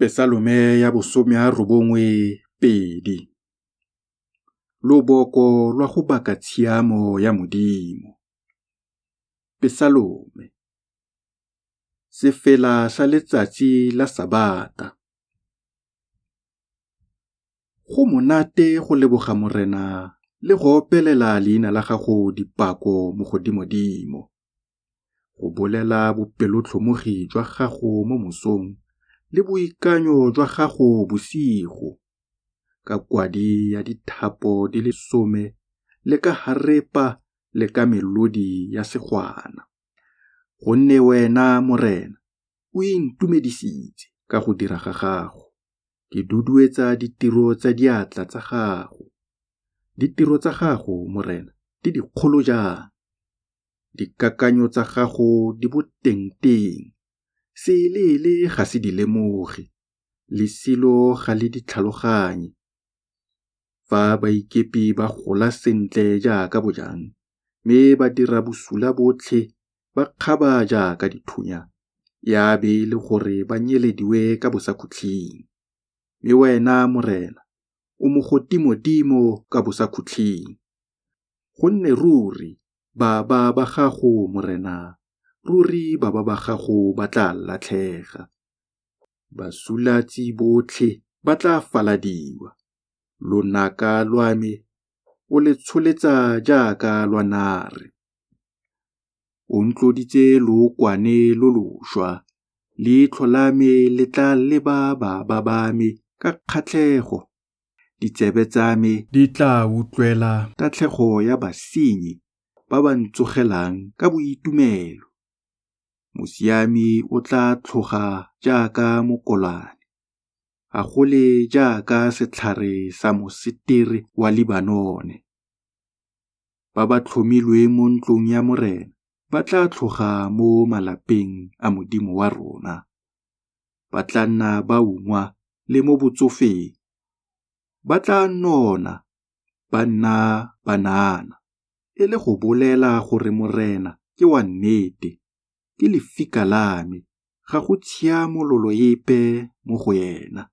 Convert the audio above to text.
Pesalome ya bosome a 92. Loboko lwa go baka tshiamo ya Modimo. Pesalome. Sefela sa letsatsi la Sabata. Go monate go leboga Morena le go opelela leina la gago dipako Mogodimodimo, go bolela bopelotlhomogi jwa gago mo mosong le boikanyo jwa gago bosigo, ka kwadi ya dithapo di le some le ka harepa le ka melodi ya segwana. Gonne wena, Morena, o intumedisitse ka go dira ga gago, ke duduetsa ditiro tsa diatla tsa gago. Ditiro tsa gago, Morena, di dikgolo jang! Dikakanyo tsa gago di botengteng, seeleele ga se di lemoge, lesilo ga le di tlhaloganye. Fa baikepi ba gola sentle jaaka bojang, mme badirabosula botlhe ba kgaba jaaka dithunya, e a be e le gore ba nyelediwe ka bosakhutleng. Mme wena, Morena, o mogodimodimo ka bosakhutleng. Gonne ruri baba ba gago, Morena, ruri baba ba gago ba tla latlhega. Basulatsi botlhe ba tla faladiwa. Lonaka lwa me o le tsholetsa jaaka lwa nare. O ntloditse lookwane lo lošwa, leitlho la me le tla leba baba ba me ka kgatlhego, ditsebe tsa me di tla utlwela tatlhego ya basenyi ba ba ntsogelang ka boitumelo. Mosiami o tla tlhoga jaaka mokolane, a gole jaaka setlhare sa mosetere wa Libanone. Ba ba tlhomilweng mo ntlong ya Morena ba tla tlhoga mo malapeng a Modimo wa rona. Ba tla nna ba ungwa le mo botsofeng, ba tla nona ba nna banana, e le go bolela gore Morena ke wa nnete, ke lefika la me, ga go tshiamololo epe mo go ena.